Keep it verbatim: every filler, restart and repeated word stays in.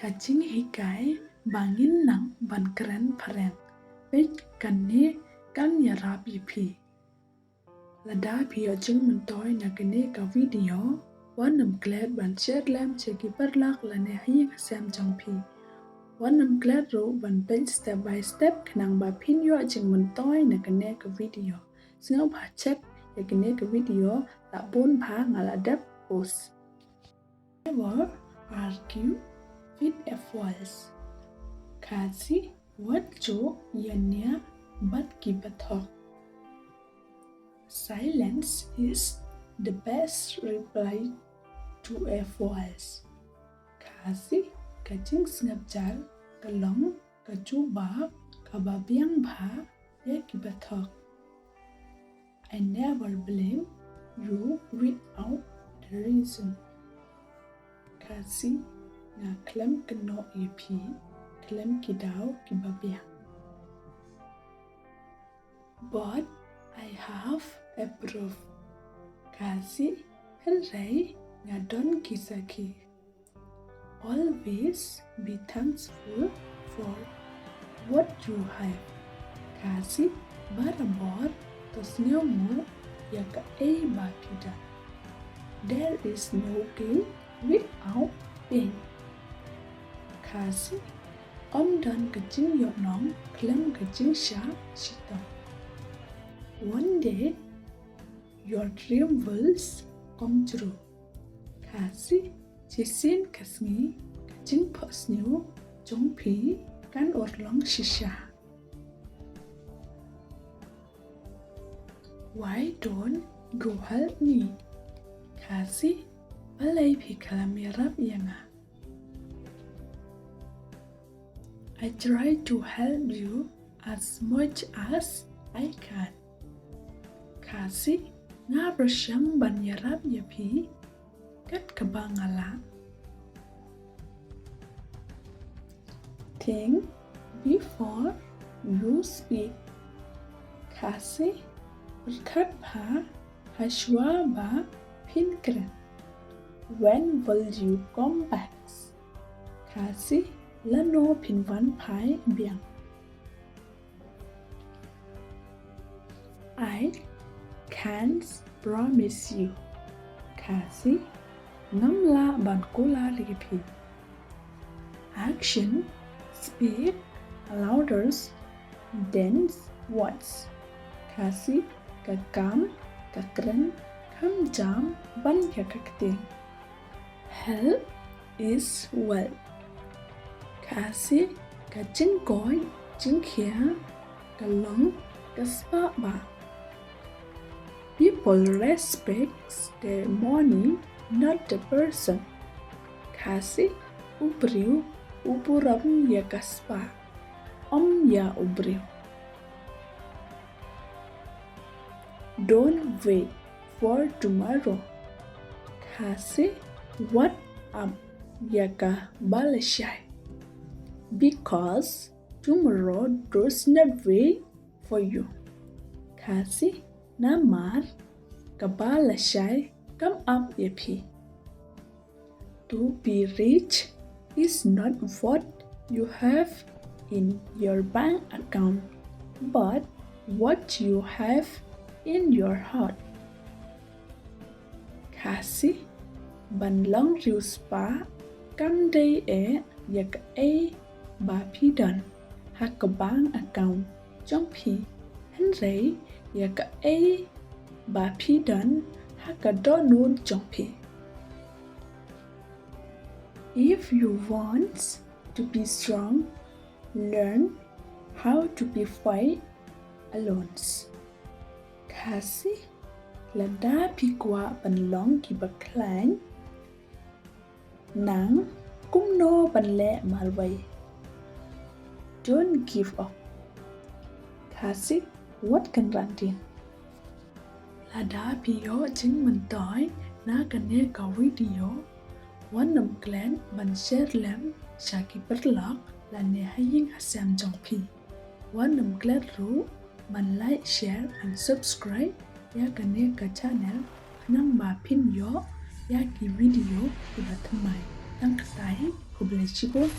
Ka jinghikai ba ngin nang ban kren phareng. Peit kane kan ïarap ïa phi. Lada phi ïoh jingmyntoi na kane ka video, wat nym klet ban share lem sha ki paralok lane ha ïing ha sem jong phi. Wat nym klet ruh ban peit step by step khnang ba phin ïoh jingmyntoi na kane ka video. Sngewbha check ïa kane ka video la bun ba nga la dep post. Never argue with a false. Khasi, wat ju ïania bad ki bathok. Silence is the best reply to a false. Khasi, ka jingsngap jar ka long ka jubab kaba biang bha ïa ki bathok. I never blame you without the reason. Khasi, nga khlem kynnoh ïa phi khlem ki daw kiba biang. But I have a proof. Khasi, hynrei nga don ki sakhi. Always be thankful for what you have. Khasi, barabor to sngewnguh ïa kaei ba phi don. There is no gain without pain. Khasi, ym don ka jingïohnong khlem ka jingshah shitom. One day your dream will come true. Khasi, shisien ka sngi ka jingphohsniew jong phi kan urlong shisha. Why don't you help me? Khasi, balei phi khlem ïarap ïa nga? I try to help you as much as I can. Khasi, nga pyrshang ban ïarap ïa phi kat kaba nga lah. Think before you speak. Khasi, pyrkhat bha ha shuwa ba phin kren. When will you come back? Khasi, lano phin wan phai biang? I can't promise you. Khasi, ngam lah ban kular ïa phi. Action speak louder than words. Khasi, ka kam ka kren kam jam ban ïa ka ktien. Health is wealth. Khasi, ka jingkoit jingkhiah ka long ka spah bah. People respect the money, not the person. Khasi, u briew u burom ïa ka spah, ym ïa u briew. Don't wait for tomorrow. Khasi, wat ap ïa kaba lashai. Because tomorrow does not wait for you. Khasi, namar kaba lashai kam ap ïa phi. To be rich is not what you have in your bank account, but what you have in your heart. Khasi, ban long riewspah kam dei eh ïa kaei ba phi don ha ka bank account jong phi, hynrei ïa kaei ba phi don ha ka dohnud jong phi. If you want to be strong, learn how to be fight alone. Khasi, lada phi kwah ban long kiba khlaiñ, nang kumno ban leh marwei. Don't give up. Khasi, wat kynran dien. Lada phi ïoh jingmyntoi na kane ka video, wat nym klet ban share lem sha ki paralok lane ha ïing ha sem jong phi. Wat nym klet ruh ban like, share and subscribe ïa kane ka channel khnang ba phin ïoh ïa ki video kiba thymmai. Tang katei. Khublei shibun.